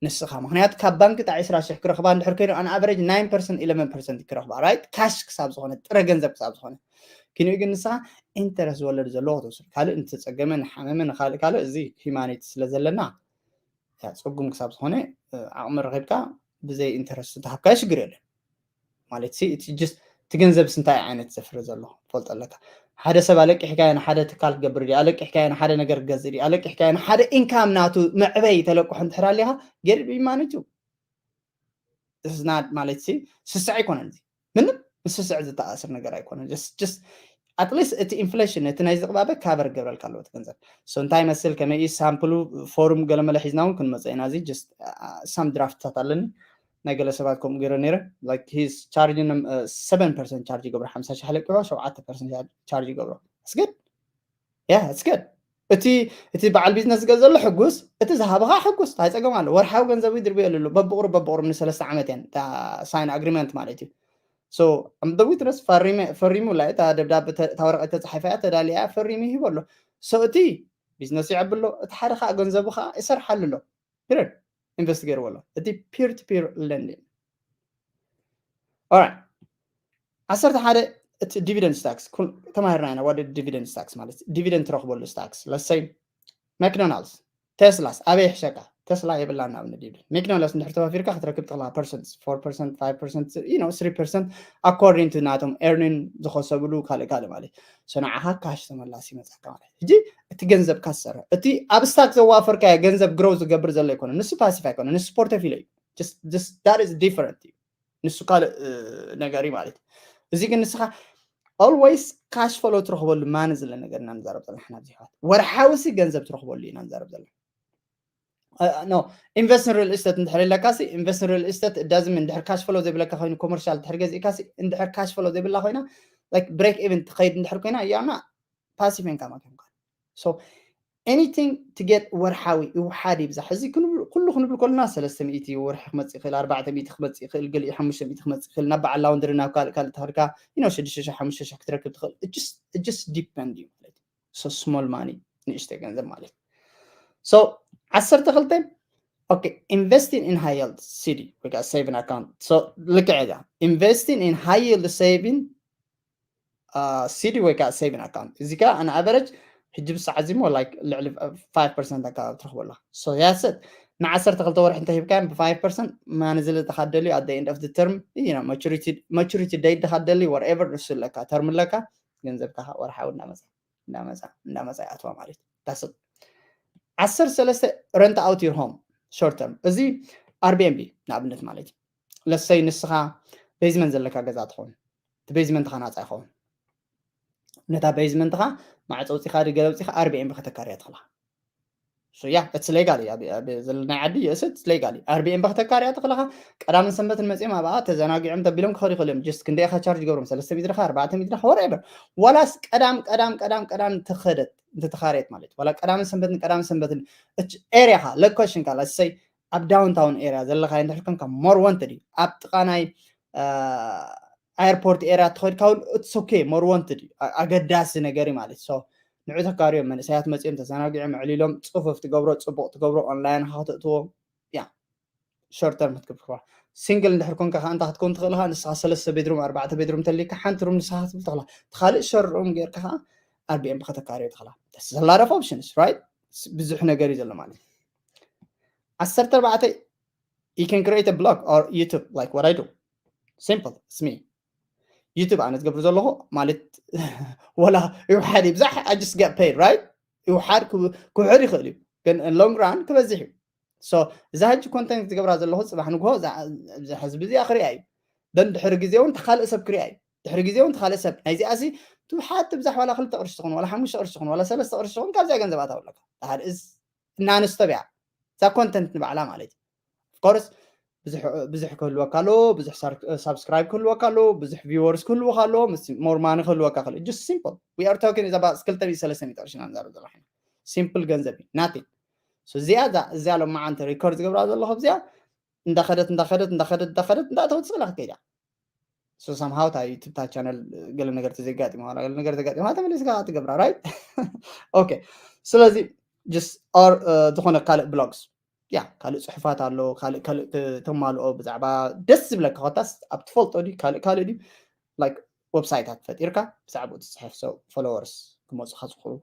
ንስኻ ምክንያቱ ካብ ባንክ ጣ ዕስራ ሽሕ ክረኽባ እንድሕር ኮይኑ ኣን ኣቨሬጅ ናይን ፐርሰንት ኢለቨን ፐርሰንት ክረኽባ ራይት ካሽ ክሳብ ዝኾነ ጥረ ገንዘብ ክሳብ ዝኾነ ክንኡ ግን ንስኻ ኢንተረስት ወለድ ዘለዎ ክትወስድ ካልእ ንተፀገመ ንሓመመ ንካልእ ካልእ እዚ ሂማኒቲ ስለ ዘለና ያ ፀጉም ክሳብ ዝኾነ ዓቕሚ ረኺብካ ብዘይ ኢንተረስት ተሃብካ ሽግር የለን። ማለት እቲ ገንዘብስ እንታይ ዓይነት ዘፍሪ ዘሎ ፈልጦ ኣለካ። ሓደ ሰብ ኣለቂሕካዮ ንሓደ ትካል ክገብር ድዩ ኣለቂሕካዮ ንሓደ ነገር ክገዝእ ድዩ ኣለቂሕካዮ ንሓደ ኢንካም ናቱ መዕበይ ተለቅሑ እንድሕር ኣሊኻ ገድብ ይማነጁ ስናድ ማለት ስስዕ ኣይኮነን ምንም ምስስዕ ዝተኣስር ነገር ኣይኮነን። ኣትሊስት እቲ ኢንፍሌሽን እቲ ናይ ዝቕባበ ካቨር ገብረልካ ኣለዎ እቲ ገንዘብ። እንታይ መስል ከመይ ሳምፕሉ ፎርም ገለመለ ሒዝና እውን ክንመፀ ኢና። እዚ ሳም ድራፍትታት ኣለኒ ናይ ገለ ሰባት ከምኡ ገይረ ነይረ ቻርጅ ሰቨን ፐርሰንት ቻርጅ ይገብሮ ሓምሳ ሺሕ ለቅሖ ሸውዓተ ፐርሰንት ቻርጅ ይገብሮ ስግድ ያ ስግድ እቲ እቲ በዓል ቢዝነስ ዝገዘሎ ሕጉስ እቲ ዝሃበኻ ሕጉስ እንታይ ፀገም ኣሎ? ወርሓዊ ገንዘብ ድርብየሉ ኣሎ በብቑሩብ በብቑሩብ ንሰለስተ ዓመት እየን ሳይን ኣግሪመንት ማለት እዩ። ዊትነስ ፈሪሙ ላይ እታ ደብዳቤ እታ ወረቀት ተፃሒፋ እያ ተዳሊያ ፈሪሙ ይህቦ ኣሎ። እቲ ቢዝነስ ይዕብሎ እቲ ሓደ ከዓ ገንዘቡ ከዓ ይሰርሓሉ ኣሎ ፒሪድ ኢንቨስት ገይርዎ ኣሎ። እቲ ፒር ቱ ፒር ለንዲንግ ዓሰርተ ሓደ እቲ ዲቪደንድ ታክስ ተማሂርና ኢና። ወደ ዲቪደንድ ታክስ ማለት ዲቪደንድ ትረክበሉ ታክስ ለሰይ ማክዶናልድስ ቴስላስ ኣበይ ይሕሸካ? ቴስላ የብላን ንኣብነት ዲቪደንድ። ማክዶናልድስ እንድሕር ተዋፊርካ ክትረክብ ትኽእላ ፐርሰንት ፎር ፐርሰንት ፋይቭ ፐርሰንት you know ስሪ ፐርሰንት according to ናቶም ኤርኒን ዝኸሰብሉ ካልእ ካልእ ማለት እዩ። ንዓኻ ካሽ ተመላሲ ይመፀካ ማለት እዩ። ሕጂ እቲ ገንዘብካ ዝሰርሕ እቲ ኣብ ስታክ ዘዋፈርካዮ ገንዘብ ግሮው ዝገብር ዘሎ ኣይኮነ ንሱ ፓሲቭ ኣይኮነ ንሱ ፖርተፊሎ እዩ። That is different እዩ። ንሱ ካልእ ነገር እዩ ማለት እዩ። እዚ ግን ንስኻ always ካሽ ፍሎ ትረኽበሉ ማኒ ዝለ ነገር ኢና ንዛረብ ዘለና ሕና ኣብዚ ሕዋት ወርሓዊ ሲ ገንዘብ ትረኽበሉ ኢና ንዛረብ ዘለና no ኢንቨስትን ሪል ስቴት እንድሕር ኢለካ ሲ ኢንቨስትን ሪል ስቴት እዳዝም እንድሕር ካሽ ፍሎ ዘይብለካ ኮይኑ ኮመርሻል እንድሕር ገዚእካ ሲ እንድሕር ካሽ ፍሎ ዘይብላ ኮይና ብሬክ ኢቨን ትኸይድ እንድሕር ኮይና እያና ፓሲቭ ኢንካም ኣኪምካ so anything to get ወርሓዊ ይውሓድ ይብዛሕ እዚ ኩሉ ክንብል ከለና ሰለስተ ሚእቲ ወርሒ ክመፅእ ይኽእል ኣርባዕተ ሚእቲ ክመፅእ ይኽእል ገሊኡ ሓሙሽተ ሚእቲ ክመፅእ ይኽእል ናብ በዓል ላውንድሪ ናብ ካልእ ካልእ ተኸድካ you know ሽዱሽተ ሽሕ ሓሙሽተ ሽሕ ክትረክብ ትኽእል just depend እዩ ማለት እዩ። So small money ንእሽተይ ገንዘብ ማለት እዩ። So ዓሰርተ ክልተ okay investing in high yield CD ወይ ከዓ saving account ልክዕ እያ investing in high yield saving CD ወይ ከዓ saving account እዚ ከዓ on average ሕጂ ብሰዓት እዚ ሞ like ልዕሊ five percent ኣካባቢ ትረኽቦ ኣለኻ። So that's it። ንዓሰርተ ክልተ ወርሒ እንተሂብካዮም ብ five percent ማኒ ዝልጥኻ ደልዩ at the end of the term maturity date ድኻ ደልዩ whatever ንሱ ኣለካ፣ term ኣለካ፣ ገንዘብካ ወርሓዊ እንዳመፃ እንዳመፃ እንዳመፃ ይኣትዋ ማለት እዩ። ዓሰርተ ሰለስተ rent out your home short term፣ እዚ Airbnb ንኣብነት ማለት እዩ። ለሰይ ንስኻ basement ዘለካ ገዛ ትኸውን፣ እቲ basement ኻ ናፃ ይኸውን። ነታ basement ኻ ማዕፀ ውፂኻ ድገለ ውፂኻ Airbnb ከተካርያ ትኽእላ። So yeah, it's legal እዩ። ኣብ ዘለናይ ዓዲ yes, it's legal እዩ። Airbnb ከተካርያ ትኽእላ። ቀዳምን ሰንበትን መፅኦም ኣብኣ ተዘናጊዖም ተቢሎም ክኸዱ ይኽእሉ እዮም። Just ክንደይ ኢኻ charge ገብሮም፣ ሰለስተ ሚትር ኻ፣ ኣርባዕተ ሚትር ኻ፣ whatever። ዋላስ ቀዳም ቀዳም ቀዳም ቀዳም ተኸደት እንተተኻርየት ማለት ዋላ ቀዳምን ሰንበትን ቀዳምን ሰንበትን area ኻ location ካ ለሰይ ኣብ downtown area ዘለኻ እንድሕር ኮንካ more wanted እዩ። ኣብ ጥቓ ናይ airport area ተኸድካ እውን it's okay, more wanted እዩ። ኣገዳሲ ነገር እዩ ማለት። So ንዑ ተካርዮም፣ መንእሰያት መፅኦም ተዘናጊዖም ዕሊሎም፣ ፅፉፍ ትገብሮ፣ ፅቡቕ ትገብሮ፣ online ኻ ከተእትዎ። Yeah, short term ክትገብር ትኽእል። Single እንድሕር ኮንካ ከዓ እንታይ ክትከውን ትኽእል ኢኻ? ንስኻ ሰለስተ ቤድሩም ኣርባዕተ ቤድሩም እንተልካ ሓንቲ ሩም ንስኻ ክትብል ትኽእላ። እቲ ካልእ ሸር ሩም ጌርካ ከዓ Airbnb ከተካርዮ ትኽእላ። There's a lot of options, right? ብዙሕ ነገር እዩ ዘሎ ማለት እዩ። ዓሰርተ ኣርባዕተ you can create a blog or YouTube like what I do. Simple, it's me. YouTube ኣነ ዝገብር ዘለኹ ማለት ወላ ይውሓድ ይብዛሕ I just get paid, right? ይውሓድ ክውሕድ ይኽእል እዩ፣ ግን long run ክበዝሕ እዩ። So እዛ ሕጂ content ዝገብራ ዘለኹ ፅባሕ ንግሆ እዛ ህዝቢ እዚኣ ክሪኣ እዩ። Then ድሕሪ ግዜ እውን ተካልእ ሰብ ክሪኣ እዩ። ድሕሪ ግዜ እውን ተካልእ ሰብ ናይዚኣ ሲ ትውሓድ ትብዛሕ ዋላ ክልተ ቅርሺ ትኹን ዋላ ሓሙሽተ ቅርሺ ትኹን ዋላ ሰለስተ ቅርሺ ትኹን ካብዚኣ ገንዘብ ኣታውለካ። That is እናንስቶ ብያ እዛ content ንባዕላ ማለት እዩ። Of course ብዙሕ ክህልወካ ኣሎ፣ ብዙሕ subscribe ክህልወካ ኣሎ፣ ብዙሕ viewers ክህልወካ ኣሎ፣ more money ክህልወካ ክእል። Just simple, we are talking is about ክልተ ሚእቲ ሰለስተ ሚእቲ ቅርሺ ኢና ንዛረብ ዘለና። Simple ገንዘብ እዩ፣ nothing። So እዚኣ እዚኣ ሎማዓንቲ record ዝገብራ ዘለኹ እዚኣ እንዳኸደት እንዳኸደት እንዳኸደት እንዳኸደት እንዳእተወት ስእላ ክትከይዳ። So somehow እታ YouTube channel ገለ ነገር ተዘጋጢማ ዋላ ገለ ነገር ተጋጢማ ተመሊስካ ትገብራ፣ right? Okay። ስለዚ just or ዝኾነ ካልእ blogs፣ yeah፣ ካልእ ፅሑፋት ኣሎ፣ ካልእ ካልእ ተማልኦ ብዛዕባ ደስ ዝብለካ ኮታስ ኣብ ትፈልጦ ድዩ ካልእ ካልእ ድዩ like website ታት ፈጢርካ ብዛዕባኡ ትፅሕፍ፣ so followers ክመፁኻ ዝኽእሉ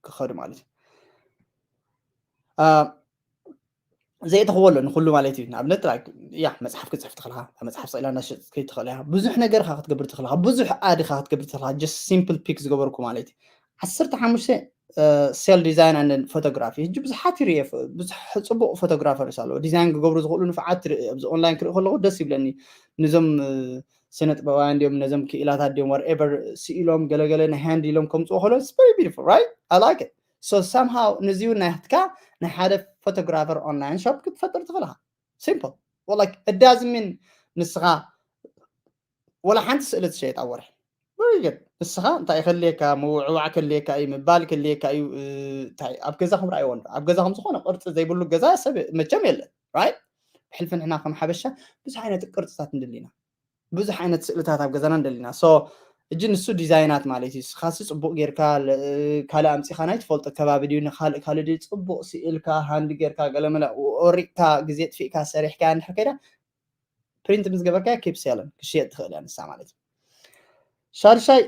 ክኸዱ ማለት እዩ። ዘይእተኽዎ ኣሎ ንኩሉ ማለት እዩ። ንኣብነት like yeah መፅሓፍ ክትፅሕፍ ትኽእልካ፣ መፅሓፍ ስኢላ እንዳሸጥት ክትከይድ ትኽእል እያ። ብዙሕ ነገር ካ ክትገብር ትኽእልካ፣ ብዙሕ ad ካ ክትገብር ትኽእልካ። Just simple pick ዝገበርኩ ማለት እዩ። ዓሰርተ ሓሙሽተ cell design and photography። ሕጂ ብዙሓት ይርየ፣ ብዙሕ ፅቡቕ photographers ኣለዉ፣ ዲዛይን ክገብሩ ዝኽእሉ ንፉዓት ትርኢ። ኣብዚ online ክርኢ ከለኹ ደስ ይብለኒ። ንዞም ስነ ጥበባውያን ድዮም፣ ነዞም ክኢላታት ድዮም፣ whatever ስኢሎም ገለገለ ናይ hand ኢሎም ከምፅዎ ከሎ it's very beautiful, right? I like it። So somehow ንዚሁ ናትካ ናይ ሓደ photographer online shop ክትፈጥር ትኽእል ኢኻ። Simple። Well, like it doesn't mean ንስኻ ወላ ሓንቲ ስእሊ ትሸይጥ ኣብ ወርሒ። Very good። ንስኻ እንታይ ከድልየካ፣ ምውዕዋዕ ከድልየካ እዩ፣ ምባል ከድልየካ እዩ። እንታይ ኣብ ገዛኹም ረኣይዎ እንዶ፣ ኣብ ገዛኹም ዝኾነ ቅርፂ ዘይብሉ ገዛ ሰብ መቸም የለን፣ right? ብሕልፊ ንሕና ከም ሓበሻ ብዙሕ ዓይነት ቅርፅታት ንደሊ ኢና፣ ብዙሕ ዓይነት ስእልታት ኣብ ገዛና ንደሊ ኢና። So እጂ ንሱ ዲዛይናት ማለት እዩ። ንስኻሲ ፅቡቕ ጌርካ ካልእ ኣምፂኻ ናይ ትፈልጦ ከባቢ ድዩ ንካልእ ካልእ ድዩ ፅቡቕ ስኢልካ ሃንድ ጌርካ ገለመለ ወሪቕካ ግዜ ጥፊእካ ሰሪሕካ እንድሕር ከይዳ ፕሪንት ምስ ገበርካ ኬፕ ሴልን ክሽየጥ ትኽእል እያ ንሳ ማለት እዩ። ሻድሻይ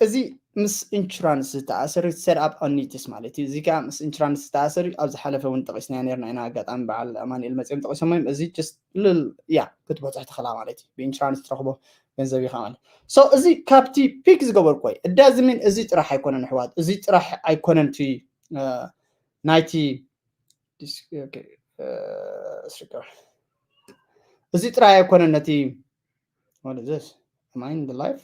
እዚ ምስ ኢንሹራንስ ዝተኣሰር set up annuities ማለት እዩ። እዚ ከዓ ምስ ኢንሹራንስ ዝተኣሰር ኣብዚ ሓለፈ እውን ጠቂስናዮ ነርና ኢና። ኣጋጣሚ በዓል ኣማኒኤል መፅኦም ጠቂሶም እዮም። እዚ just ልል ያ ክትበፅሕ ትኽእላ ማለት እዩ። ብኢንሹራንስ ትረኽቦ ገንዘብ ኢኻ ማለት so እዚ ካብቲ ፒክ ዝገበርኩ ወይ እዳ ዝምን እዚ ጥራሕ ኣይኮነን ኣሕዋት፣ እዚ ጥራሕ ኣይኮነን እቲ ናይቲ እዚ ጥራይ ኣይኮነን ነቲ ስ ማይን ላይፍ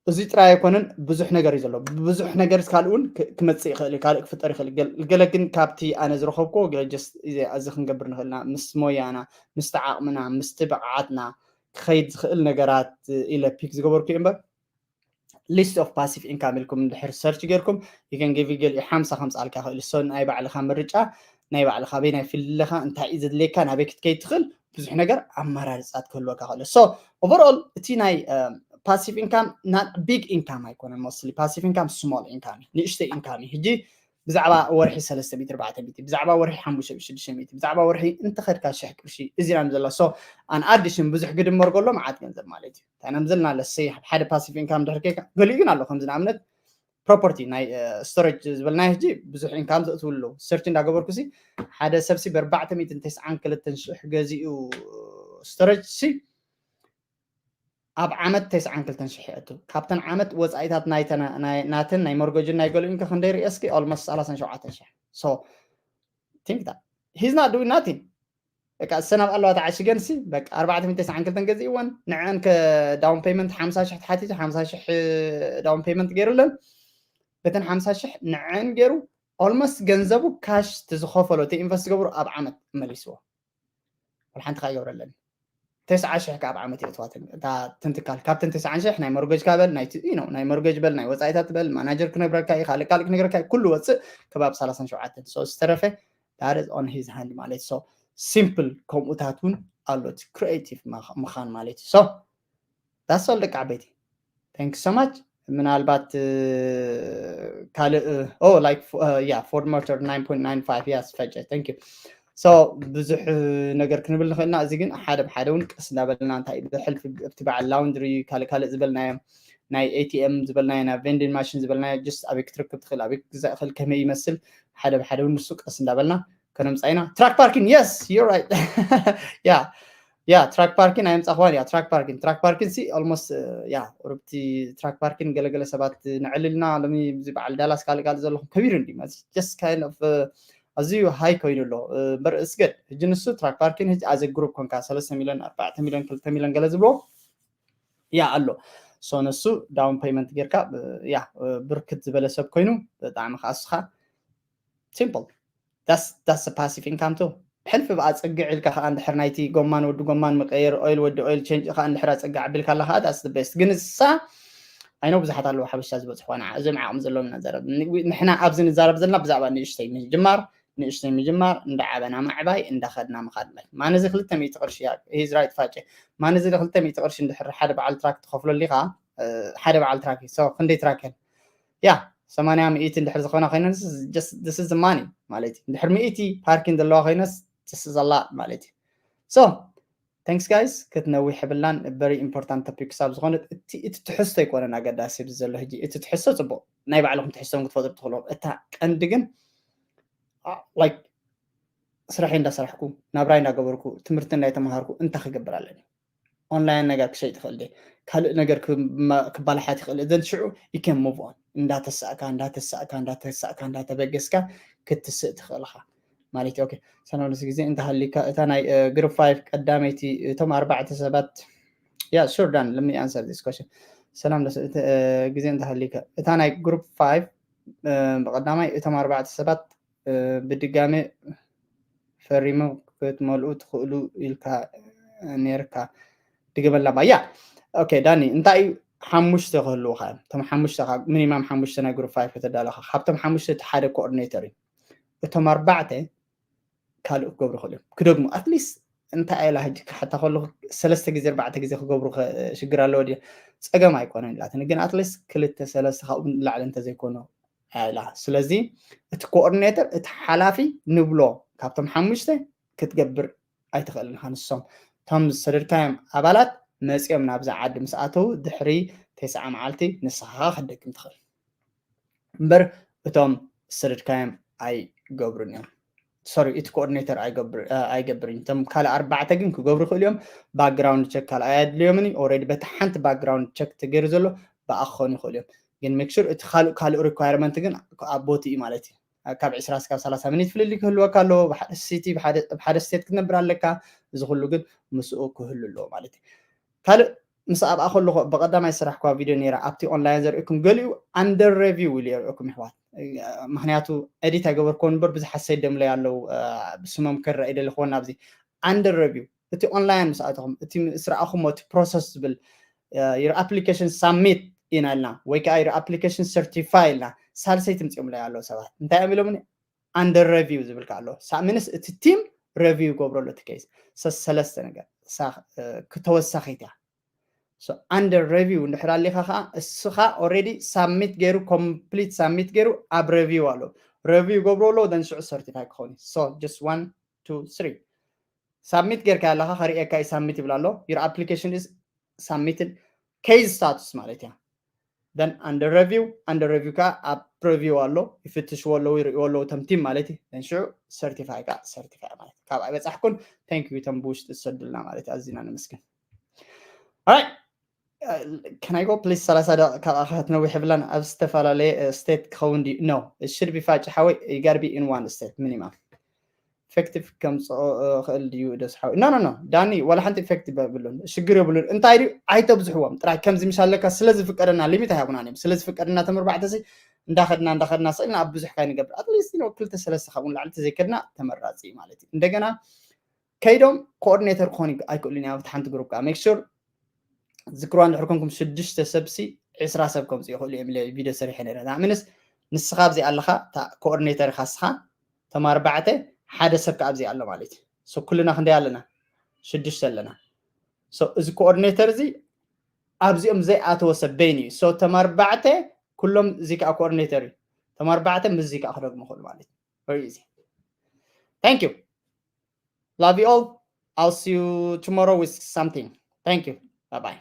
እዚ ጥራይ ኣይኮነን፣ ብዙሕ ነገር እዩ ዘሎ። ብዙሕ ነገር ካልእ እውን ክመፅእ ይኽእል እዩ፣ ካልእ ክፍጠር ይኽእል። ገለ ግን ካብቲ ኣነ ዝረኸብኩ እዚ ክንገብር ንኽእልና ምስ ሞያና፣ ምስቲ ዓቕምና፣ ምስቲ ብቕዓትና ክኸይድ ዝኽእል ነገራት ኢለ ፒክ ዝገበርኩ እዩ እምበር list of passive income ኢልኩም እንድሕር ሰርች ጌርኩም you can give ገሊኡ ሓምሳ ከምፅኣልካ ይኽእል። So ናይ ባዕልኻ ምርጫ ናይ ባዕልኻ ኣበይ ናይ ፊልድ ኣለኻ እንታይ እዩ ዘድልየካ ናበይ ክትከይድ ትኽእል ብዙሕ ነገር ኣመራርፃት ክህልወካ ይኽእል። So overall እቲ ናይ passive income not big income ኣይኮነን። Mostly passive income small income እዩ፣ ንእሽተይ income እዩ። ሕጂ ብዛዕባ ወርሒ ሰለስተ ሚእቲ ኣርባዕተ ሚእቲ፣ ብዛዕባ ወርሒ ሓሙሽተ ሚእቲ ሽዱሽተ ሚእቲ፣ ብዛዕባ ወርሒ እንተኸድካ ሽሕ ቅርሺ እዚና ንዘላ። So ኣን ኣዲሽን ብዙሕ ግድመር ከሎ መዓት ገንዘብ ማለት እዩ። እንታይ ኢና ምዘልና? ለሰይ ሓደ ፓሲቭ ኢንካም ድሕር ከይካ ገሊኡ ግን ኣሎ። ከምዚ ንኣብነት ፕሮፐርቲ ናይ ስቶሬጅ ዝበልናዮ ሕጂ ብዙሕ ኢንካም ዘእትውሉ ኣለዉ። ሰርች እንዳገበርኩ ሲ ሓደ ሰብ ሲ ብኣርባዕተ ሚእትን ተስዓን ክልተን ሽሕ ገዚኡ ስቶሬጅ ሲ ኣብ ዓመት ተስዓን ክልተን ሽሕ የእቱ። ካብተን ዓመት ወፃኢታት ናይተና- ናይ- ናትን ናይ ሞርገጅን ናይ ገሊኡን ከ ክንደይ ርእየ እስኪ? Almost ሰላሳን ሸውዓተን ሽሕ። So think that he's not doing nothing። በቃ እሰን ኣብ ኣለዋ ተዓሽገን ሲ በቃ ኣርባዕተ ሚእቲ ተስዓን ክልተን ገዚእወን ንዐን ከ ዳውን ፔመንት ሓምሳ ሽሕ ተሓቲቱ ሓምሳ ሽሕ ዳውን ፔመንት ገይሩለን በተን ሓምሳ ሽሕ ንዐን ገይሩ almost ገንዘቡ ካሽ ዝኸፈሎ እቲ ኢንቨስት ገብሩ ኣብ ዓመት መሊስዎ። ወላ ሓንቲ ከ ኣይገብረለን። ተስዓ ሽሕ ከ ኣብ ዓመት የእትዋትን እታ ትንትካል ካብተን ተስዓን ሽሕ ናይ ሞርገጅ ካበል ናይ ዩ ኖ ናይ ሞርገጅ በል ናይ ወፃኢታት በል ማናጀር ክነግረካ እዩ ካልእ ካልእ ክነግረካ እዩ ኩሉ ወፅእ ከባብ ሰላሳን ሸውዓተን so ዝተረፈ that is on his hand ማለት so ሲምፕል ከምኡታት እውን ኣሎት ክሪኤቲቭ ምዃን ማለት እዩ so that's all ደቂ ዓበይቲ thank you so much ምናልባት ካልእ oh like yeah Ford Motor nine point nine five yes ፈጨ thank you so ብዙሕ ነገር ክንብል ንኽእልና እዚ ግን ሓደ ብሓደ እውን ቀስ እንዳበልና እንታይ ብሕልፊ ኣብቲ በዓል ላውንድሪ ካልእ ካልእ ዝበልናዮ ናይ ኤቲኤም ዝበልናዮ ናይ ቬንዲንግ ማሽን ዝበልናዮ just ኣበይ ክትረክብ ትኽእል ኣበይ ክግዛእ ይኽእል ከመይ ይመስል ሓደ ብሓደ እውን ንሱ ቀስ እንዳበልና ከነምፃ ኢና track parking yes you're right yeah yeah track parking ኣየምፃኽዋን እያ track parking track parking ሲ almost yeah ሩብቲ track parking ገለገለ ሰባት ንዕልልና ሎሚ እዚ በዓል ዳላስ ካልእ ካልእ ዘለኹም ከቢሩ እንዲ just kind of ኣዝዩ ሃይ ኮይኑ ኣሎ እምበር እስገድ ሕጂ ንሱ track parking ሕጂ ኣዘ ግሩፕ ኮንካ ሰለስተ ሚሊዮን ኣርባዕተ ሚሊዮን ክልተ ሚሊዮን ገለ ዝብሎ ያ ኣሎ so ንሱ ዳውን ፔመንት ጌርካ ያ ብርክት ዝበለ ሰብ ኮይኑ ብጣዕሚ ከዓ እስኻ simple that's that's passive income too ብሕልፊ ብኣፀግዕ ኢልካ ከዓ እንድሕር ናይቲ ጎማን ወዲ ጎማን መቀየር ኦይል ወዲ ኦይል ቼንጅ ከዓ እንድሕር ኣፀግዕ ኣቢልካ ኣላ ከዓ that's the best ግን እሳ ኣይኖ ብዙሓት ኣለዉ ሓበሻ ዝበፅሕዋ ንዓ እዞም ዓቕሚ ዘለዎም እናዘረብ ንሕና ኣብዚ ንዛረብ ዘለና ብዛዕባ ንእሽተይ ምጅማር ንእሽተይ ምጅማር እንዳዓበና ምዕባይ እንዳኸድና ምኻድ ላይ ማነዚ ክልተ ሚእቲ ቅርሺ እያ he's right ፋጨ ማነዚ ክልተ ሚእቲ ቅርሺ እንድሕር ሓደ በዓል ትራክ ትኸፍለሉ ኢኻ ሓደ በዓል ትራክ so ክንደይ ትራክ እየን ያ ሰማንያ ሚእቲ እንድሕር ዝኾና ኮይነን this is money ማለት እዩ እንድሕር ሚእቲ ፓርኪን ዘለዋ ኮይነስ this is a lot ማለት እዩ so thanks guys ክትነዊሕ የብልናን very important topic ክሳብ ዝኾነ እቲ ትሕዝቶ ኣይኮነን ኣገዳሲ ኣብዚ ዘሎ ሕጂ እቲ ትሕዝቶ ፅቡቅ ናይ ባዕልኩም ትሕዝቶም ክትፈጥሩ ትኽእሉ እታ ቀንዲ ግን like ስራሐይ እንዳሰራሕኩ ናብራይ እንዳገበርኩ ትምህርቲ እንዳይተምሃርኩ እንታይ ክገብር ኣለኒ ኦንላይን ነገር ክሸይጥ ይኽእል ደ ካልእ ነገር ክባላሓት ይኽእል then ሽዑ you can move on እንዳተሳእካ እንዳተሳእካ እንዳተሳእካ እንዳተበገስካ ክትስእ ትኽእልኻ ማለት እዩ ሰላም ደስ ግዜ እንተሃሊካ እታ ናይ ግሩፕ ፋይቭ ቀዳመይቲ እቶም ኣርባዕተ ሰባት yeah sure Dan let me answer this question ሰላም ደስ ግዜ እንተሃሊካ እታ ናይ ግሩፕ ፋይቭ ብቀዳማይ እቶም ኣርባዕተ ሰባት ብድጋሜ ፈሪሞም ክትመልኡ ትኽእሉ ኢልካ ኔርካ ድገመላ ባ ያ okay ዳኒ እንታይ እዩ ሓሙሽተ ክህልውካ እዮም እቶም ሓሙሽተ ሚኒማም ሓሙሽተ ናይ ግሩፕ ፋይቭ ከተዳለኻ ካብቶም ሓሙሽተ እቲ ሓደ ኮኦርዲኔተር እዩ እቶም ኣርባዕተ ካልእ ክገብሩ ይኽእሉ እዮም ክደግሙ ኣትሊስት እንታይ ኣላ ሕጂ ክሓታ ከለኹ ሰለስተ ግዜ ኣርባዕተ ግዜ ክገብሩ ሽግር ኣለዎ ድዮ ፀገም ኣይኮነን ኢላትኒ ግን ኣትሊስት ክልተ ሰለስተ ካብኡ ንላዕሊ እንተዘይኮኑ ኣላ ስለዚ እቲ ኮኦርዲኔተር እቲ ሓላፊ ንብሎ ካብቶም ሓሙሽተ ክትገብር ኣይትኽእልን ኢኻ ንሶም እቶም ዝሰደድካዮም ኣባላት መፂኦም ናብዛ ዓዲ ምስ ኣተዉ ድሕሪ ተስዓ መዓልቲ ንስኻ ክትደግም ትኽእል እምበር እቶም ዝሰደድካዮም ኣይገብሩን እዮም sorry እቲ ኮኦርዲኔተር ኣይገብርን እቶም ካልእ ኣርባዕተ ግን ክገብሩ ይኽእሉ እዮም background check ካልእ ኣየድልዮምን እዩ already በቲ ሓንቲ background check ተገይሩ ዘሎ ብኣ ክኾኑ ይኽእሉ እዮም ግን make sure እቲ ካልእ ካልእ requirement ግን ኣብ ቦትኡ ማለት እዩ ካብ ዕስራ እስካብ ሰላሳ ሚኒት ፍልልይ ክህልወካ ኣለዎ ብሓደ ሲቲ ብሓደ ስቴት ክትነብር ኣለካ እዚ ኩሉ ግን ምስኡ ክህሉ ኣለዎ ማለት እዩ ካልእ ምስ ኣብኣ ከለኹ ብቐዳማይ ዝሰራሕኳ ቪድዮ ነይራ ኣብቲ ኦንላይን ዘርእኩም ገሊኡ under review ኢሉ የርእኩም ይሕዋት ምክንያቱ ኤዲት ኣይገበርክዎን እምበር ብዙሓት ሰይደምለይ ኣለዉ ብስሞም ክረአ ይደሊ ክወን ኣብዚ under review እቲ ኦንላይን ምስ ኣተኹም እቲ ምስ ረኣኹሞ እቲ ፕሮሰስ ዝብል your application submit ኢና ኢልና ወይ ከዓ your application certify ኢልና ሳልሰይ ትምፅኦም ላይ ኣለዉ ሰባት እንታይ እዮም ኢሎምኒ under review ዝብል ኣሎ ሳምንስ እቲ ቲም review ይገብረሉ እቲ case ሰለስተ ነገር ክተወሳኺት እያ under review እንድሕር ኣሊኻ ከዓ እስኻ already submit ገይሩ complete submit ገይሩ ኣብ review ኣሎ review ይገብሩ ኣለዉ then ሽዑ certify ክኸውን እዩ። So just one two three submit ጌርካ ኣለኻ ከርእየካ እዩ። Submit ይብል ኣሎ። Your application is submitted. Case status ማለት እያ። Then under review under review ከኣ ኣብ preview ኣሎ፣ ይፍትሽዎ ኣለዉ፣ ይርእይዎ ኣለዉ እቶም team ማለት እዩ። Then ሽዑ certify ከኣ certify ማለት እዩ። ካብኣ ይበጻሕኩን። Thank you እቶም ብውሽጢ ዝሰዱልና ማለት እዩ። ኣዚና ነመስግን። Alright, can I go please? ሰላሳ ደቂቃ ካብኣ ክትነውሕ የብላን። ኣብ ዝተፈላለየ state ክኸውን ድዩ? No, it should be ፋጭ ሓወይ, you gotta be in one state minimum. Effective ከምፅኦ ክእል ድዩ ደስ ሓወይ? No, no, no, ዳኒ፣ ዋላ ሓንቲ effective የብሉን፣ ሽግር የብሉን። እንታይ ድዩ? ኣይተብዝሕዎም ጥራይ። ከምዚ ምሽ ኣለካ፣ ስለ ዝፍቀደና፣ limit ኣይሃቡናን እዮም። ስለ ዝፍቀደና ተመርባዕተ ሲ እንዳኸድና እንዳኸድና ስእልና ኣብ ብዙሕ ካይንገብር። At least ክልተ ሰለስተ ካብኡ ንላዕሊ ተዘይከድና ተመራፂ ማለት እዩ። እንደገና ከይዶም coordinator ክኾኑ ኣይክእሉን እዮም ኣብቲ ሓንቲ group ከዓ። Make sure ዝክርዋ እንድሕር ኮንኩም ሽዱሽተ ሰብ ሲ ዕስራ ሰብ ከምፅኡ ይኽእሉ እዮም ኢለ ቪድዮ ሰሪሐ ነይረ። ንኣብነት ንስኻ ኣብዚ ኣለኻ፣ እታ coordinator ኢኻ ንስኻ፣ ተማርባዕተ፣ ሓደ ሰብ ከዓ ኣብዚ ኣሎ ማለት እዩ። So ኩልና ክንደይ ኣለና? ሽዱሽተ ኣለና። So እዚ coordinator እዚ ኣብዚኦም ዘይኣተወ ሰብ በይኑ እዩ። So ተማርባዕተ ኩሎም እዚ ከዓ coordinator እዩ። ተማርባዕተ ምስ እዚ ከዓ ክደግሙ ይኽእሉ ማለት እዩ። Very easy. Thank you. Love you all. I'll see you tomorrow with something. Thank you. Bye bye.